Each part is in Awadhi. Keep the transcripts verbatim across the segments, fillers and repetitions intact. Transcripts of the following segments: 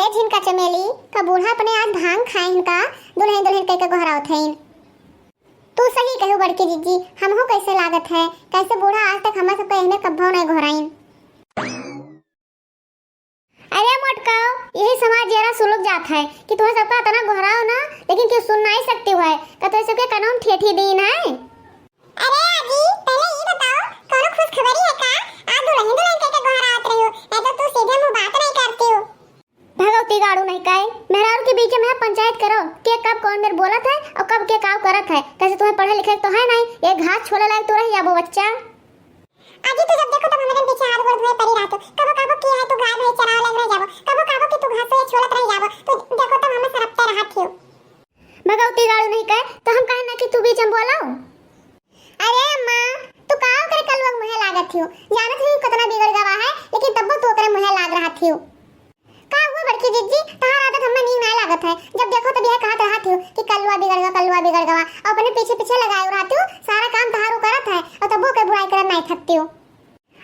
झिनका चमेली, का बूढ़ा अपने आज भांग खाइन का, दुलहिन दुलहिन कह के गोहरावत हइन। तू सही कहू बड़की जिज्जी, हमहू कैसे लागत है, कैसे बूढ़ा आज तक हमरा सबके एहमे कब्बो नहीं गोहराइन। अरे मोटकाओ, यही समाज जरा सुलग जात है कि तुहे सबका इतना गोहराओ ना, लेकिन क्यों सुन नहीं सकती है, का तुहे सबके कनों में ठेठी दीन है। अरे आजी, पहले ई बताओ, कौनो खुशखबरी है का? आज दुलहिन दुलहिन कह के गोहरात रही हो, नहीं तो तू सीधे मुंह बात नहीं करती हो। भगवती गाड़ू नहीं काए, मेहरारू के बीच में पंचायत करो, के कब कौन मेर बोलत है और कब के काव करत है। कैसे तुम्हें पढ़े लिखे तो है नहीं, ये घास छोले लायक तो रह जाबो बच्चा। आजी, तू जब देखो तब हमरे पीछे हाथ गोड़ धोए पड़ी रहत हो। कबो कहबो कि है तू गाय भैंस चरावे लायक रह जाबो, कबो कहबो कि तू घास से छोलत रह जाबो। तू देखो तब हमें सरपते रहत हो। भगवती गाड़ू नहीं काए, तो हम कहे ना कि तू बीच में बोलाओ। अरे अम्मा, तू का ओकरे कलुआ के मुँहे लागत हियो? जानत हियो कितना बिगड़ गवा है, लेकिन तब्बो तू ओकरे मुँहे लाग रहत हियो। का हुआ बड़की जिज्जी, तहार आदत हमें नीक नाय लागत है। जब देखो तब यह कहत रहत हियो कि कलुआ बिगड़ गवा, कलुआ बिगड़ गवा, और अपने पीछे पीछे लगाए रहत हियो, सारा काम तहार उ करत है और तब्बो के बुराई करत नाय थकती हो।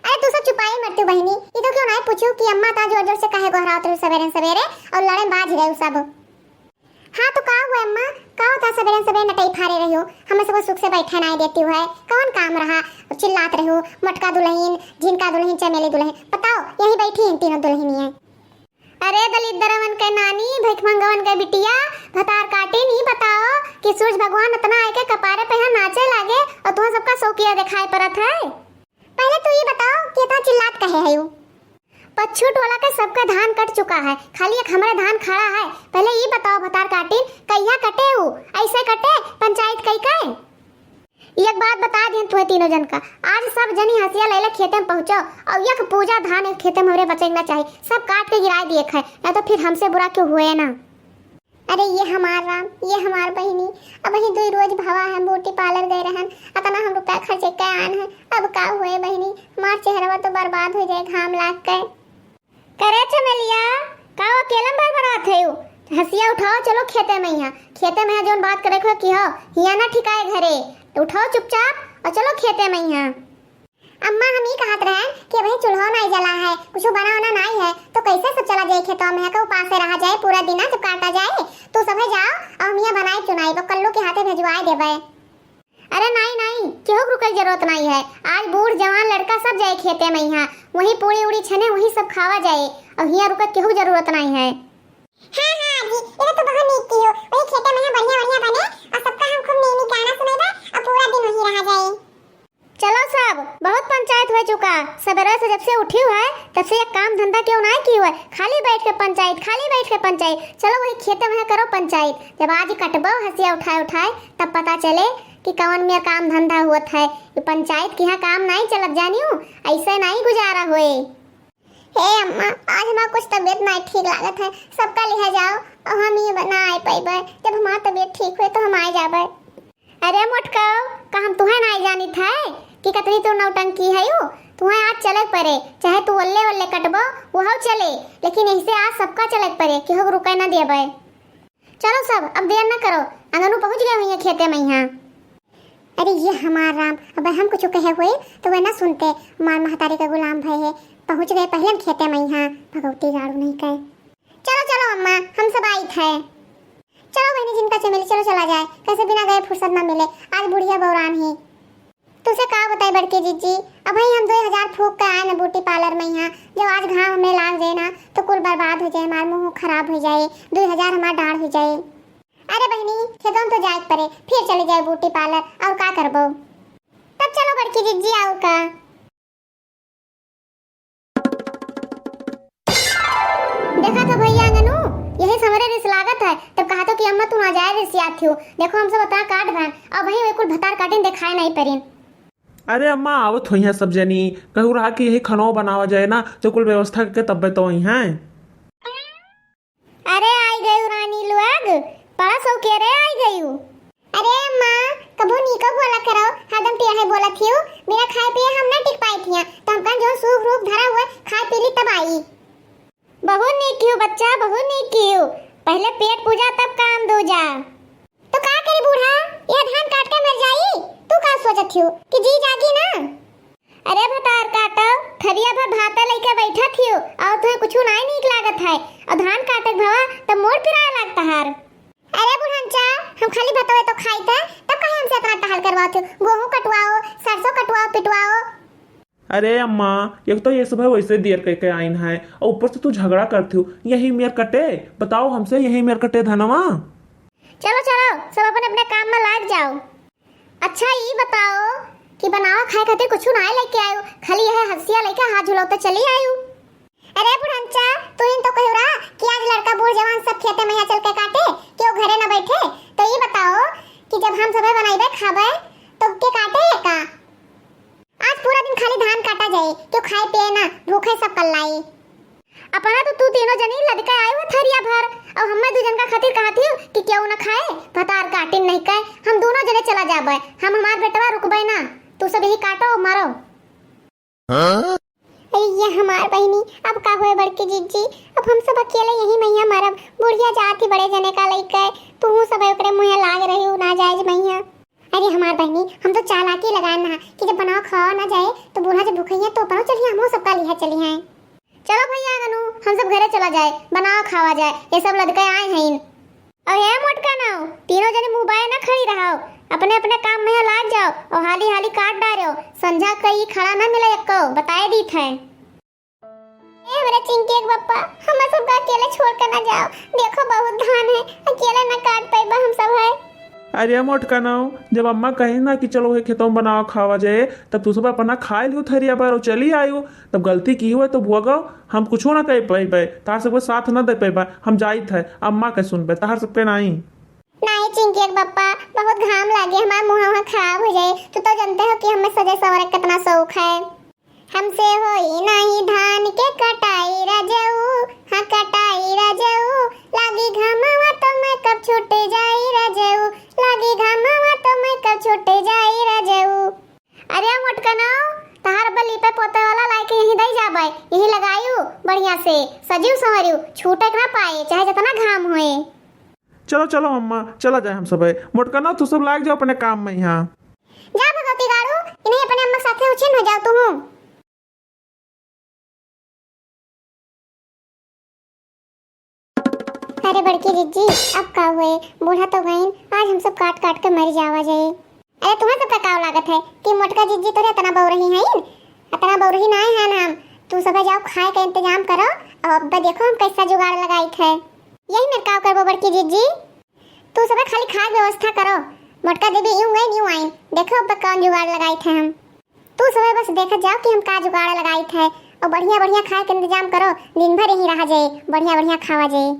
अरे तू सब चुपाई मरती हो बहिनी, ई तो क्यों नाय पूछू कि अम्मा ता जोर जोर से काहे गोहरावत रही सवेरे सवेरे और लड़े बाज गए सब। हाँ तो का हुआ अम्मा, का होता सबेरे सबेरे नटई फारे रही हो, हमें सबको सुख से बैठे नहीं देती हो है, कौन काम रहा? चिल्लात रही हो, मोटका दुलहिन, झिनका दुलहिन, चमेली दुलहिन, बताओ यहीं बैठी हैं तीनों दुलहिनिया। अरे दलिद्दरवन के नानी, भइखमंगवन के बिटिया, भतार काटिन, ई बताओ कि सूरज भगवान इतना आए के कपारे पे यहाँ नाचे लागे और तुम सबका शौकिया दिखाई पड़त है। पहले तू ई बताओ कि इतना चिल्लात कहे है यू? पच्छू टोला के सबका धान कट चुका है, खाली एक हमरे धान खड़ा है। पहले ई बताओ भतार काटिन, कहिया कटे ऊ? ऐसे कटे? पंचायत कई के? एक बात बता दिहन तुहे तीनों जन का, आज सब जनी हंसिया लैले खेते में पहुँचो और एक पूजा धान एक खेते में हमरे बचे के ना चाही, सब काट के गिराए दिए खाए, ना तो फिर हमसे बुरा क्यों हुए ना। अरे ये हमार राम, ये हमार बहिनी, अबहीं दुई रोज भवा है ब्यूटी पार्लर गए रहन, अतना हम रुपया खर्च के आन है, अब का हुए बहिनी, हमार चेहरवा तो बर्बाद हो जाए घाम लाग के। करे चमेलिया, का अकेले में भरभरात है यू? हंसिया उठाओ, चलो खेते में यहाँ, खेते में यहाँ जौन बात करे को की हो, हिया ना ठिकाए घरे, उठाओ चुपचाप और चलो खेते में यहाँ। अम्मा, हम ई कहत रहन कि अबहीं चूल्हो नाई जला है, कुछ बना उना नाई है, तो कैसे सब चला जाए खेतवा में, का उपासे रहा जाए पूरा दिन, जब काटा जाए, तू सभे जाओ और हम यहाँ बनाए चुनाई, वो कल्लू के हाथे भेजवाए देबे। अरे नाई, नाई, केहू के रुके के जरूरत नाई है, आज बूढ़ जवान लड़का सब जाए खेते में यहाँ, वहीं पूड़ी उड़ी छने, वहीं सब खावा जाए, और हियाँ रुके केहू के जरूरत नाई है। हाँ, हाँ, आजी, ये तो तू बहुत नीक की हो। वही खेते में बढ़िया, बढ़िया बने और सबका हम खूब नीक, नीक गाना सुनेबे और पूरा दिन वहीं रहा जाए। चलो सब, बहुत पंचायत हो चुका। सबेरे से जब से उठी हुआ है, तब से एक काम धंधा क्यों ना की हुआ है। खाली बैठ के पंचायत, खाली बैठ के पंचायत। चलो वही खेते में करो पंचायत। जब आज कटबो हंसिया उठाए उठाए, तब पता चले कि कौन में काम धंधा हुआ है। ये पंचायत के यहाँ काम नहीं चलत जानियो, ऐसे नहीं गुजारा होए। हे अम्मा, आज हमार कुछ तबीयत नाई ठीक लागत है, सबका लिहा जाओ, और हम ही ना आए पइबे। जब हमार तबीयत ठीक हुए तो हम आए जाबे। अरे मोटकाओ, का हम तुहे नाई जानित है कि कतनी तू नौटंकी है यू? तुहे आज चले परे, चाहे तू ओल्ले ओल्ले कटबो, वहौ चले, लेकिन ऐसे आज सबका चले परे, केहू के रुके ना देबे। चलो सब, अब देर न करो, अंगनू पहुँच गए हुई हैं खेते में यहाँ। अरे ये हमार राम, अब हम कुछ कहे हुए तो वह ना सुनते, मार महतारी का गुलाम भय है, पहुँच गए पहले हम खेते में यहाँ, भगवती गाड़ू नहीं कहे। चलो चलो अम्मा, हम सब आई थे। चलो बहनी जिनका चमेली, चलो चला जाए, कैसे बिना गए फुर्सत ना मिले, आज बुढ़िया बौरान ही। तुसे का बताई बड़की जिज्जी, अबहीं हम दुई हजार फूक के आए न ब्यूटी पार्लर में यहाँ, जब आज घाम हमें लाग जाए ना तो कुल बर्बाद हो जाए, हमार मुंह खराब हो जाए, दुई हजार हमार डाढ़ हो जाए। अरे बहनी, खेतों तो जाए परे, फिर चले जाए ब्यूटी पार्लर, और का करबो? तब चलो बड़की जिज्जी, और का। देखा तो भैया अंगनू, यही से हमरे रिस लागत है। तब कहा तो कि अम्मा तू ना जाए रिसियात हो। देखो हम सब उतना काट भैन, अब वही कुल भतार काटिन दिखाए नहीं परिन। अरे अम्मा आवत होई हैं सब जनी, कहू रहा कि यही खनवा बनावा जाए ना, तो कुल व्यवस्था करके तब्बे तो होई हैं। अरे आई गयू रानी लोग, बड़ा सौकेरे आई गयू। अरे अम्मा, कबो नीको बोला करो, हरदम टेढ़े बोलत हियो। बिना खाए पिए हम ना टिक पाई थिया, तो हमका जो सूख रूख धरा हुआ, खाए पी ली तब आई। बहुत नीक कियो बच्चा, बहुत नीक कियो। पहले पेट पूजा तब काम दूजा। तो का करी बूढ़ा, यह धान काट के मर जाई? तू का सोचत हियो कि जी जागी ना? अरे भतार काटो, थरिया भर भाते लइके बैठा थियो, अउ तुहे कुछु नाई नीक लागत है, अउ धान काटे के भवा तब मोर पिराए लागत हार। अरे बुढ़नचा, हम खाली भतवे तो खाई थे, तब काहे हमसे इतना टहल करवाओ थे? गेहूं कटवाओ, सरसों कटवाओ, पिटवाओ। अरे अम्मा, एक तो ये सब है वैसे देर कह के आइन है, और ऊपर से तू झगड़ा करती हो, यही मेर कटे, बताओ हमसे, यही मेर कटे धनवा? चलो चलो, सब अपने अपने काम में लाग जाओ। अच्छा ई बताओ कि बनावा खाए खातिर कुछ ना लेके आयो, खाली यह हंसिया लेके हाथ झुलौते चली आयो। अरे बुढ़नचा, तू ही तो कहो रहा कि आज लड़का बूढ़ जवान सब खेते में यहाँ चल के काटे, क्यों घरे न बैठे? तो ये बताओ कि जब हम सबे बनाइबे खाबे तो के काटे है का? आज पूरा दिन खाली धान काटा जाए, क्यों खाए पिए ना, भूखे सब कल्लाई। अपना तो तू तीनों जनी लदके आए हो थरिया भर, और हमें दू जन का खातिर कहती हो कि क्यों न खाए, भतार काटिन नहीं कहे, हम दोनों जने चला जाबे, हम हमार बेटवा रुकबे ना, तू सब यही काटो और मारो। हाँ? अरे ये हमार बहिनी, अब का हुए बड़की जिज्जी, अब हम सब अकेले यही मैया मरब। बुढ़िया जात ही बड़े जने का लइके, तू सब ओकरे मुँहे लाग रही हो नाजायज मैया। अरे हमार बहिनी, हम तो चालाकी लगाए ना कि जब बनाओ खावा ना जाए तो बूढ़ा जब भूखइया तो अपनो चलिए, हमो सबका लिहा चलिए। चलो भैया गनू, हम सब घरे चला जाए, बनाओ खावा जाए, ये सब लदके आए हैं। और हे मोटका नाव, तीनों जने मुंह बाए ना खड़ी रहो, अपने अपने काम में लाग जाओ और हाली हाली काट डारो, संझा कई खड़ा ना मिले एको, बताए दीत है। ए हमरे चिंकी के पप्पा, हम सबका अकेले छोड़ के ना जाओ, देखो बहुत धान है, अकेले ना काट पाइबा हम सब है। अरे मोटका नाव, जब अम्मा कही ना कि चलो वही खेतों में बनाओ खावा जाए, तब तू सब अपना खाए लियो थरिया पर और चली आयो, तब गलती की हुए तो भोगो, हम कुछो ना कह पाइबे, तार सबके साथ ना दे पाइबे, हम जाइत है, अम्मा के सुनबे, तार सबके नाई। नाई चिंकी के पप्पा, बहुत घाम लागे, हमार मुंह वहाँ खराब हो जाए। तू तो जानते हो कि हमें सजे संवरे के कितना शौक है। हमसे होई नाही धान के कटाई रजऊ, हाँ कटाई रजऊ, लागी घामवा तो मैं कब छूट जाई रजऊ, लागी घामवा तो मैं कब छूट जाई रजऊ। अरे मोटका नाव, तहार बली पे पोते वाला लाइके यहीं दई जाबे, यहीं लगायू बढ़िया से, सजियू संवरियू, छूटे के ना पाए, चाहे जितना घाम होए। चलो चलो अम्मा, चला जाए हम सब। मोटका नाव, तू सब लाग जाओ अपने काम में यहाँ। जा भगवती गाड़ू, इन्हें अपने अम्मा के साथे उछिन हो जाओ तू हूँ। अरे बड़की जिज्जी, अब का हुए, बूढ़ा तो गईन, आज हम सब काट काट के मर जावा जाए। अरे तुम्हें सब का लागत है कि मोटका जिज्जी तोरे इतना बौरही हैं, इतना बौरही ना है हम। तू सब जाओ खाए का इंतजाम करो, और अब देखो हम कैसा जुगाड़ लगाई थे। यही मेर का करबो बड़की जिज्जी, तू सब खाली खाए के व्यवस्था करो। मोटका देवी यूं गईन यूं आइन, देखो अब कौन जुगाड़ लगाई थे हम। तू सबे बस देखत जाओ कि हम का जुगाड़ लगाइत है, और बढ़िया बढ़िया खाए के इंतजाम करो, दिन भर यहीं रहा जाए, बढ़िया बढ़िया खावा जाए।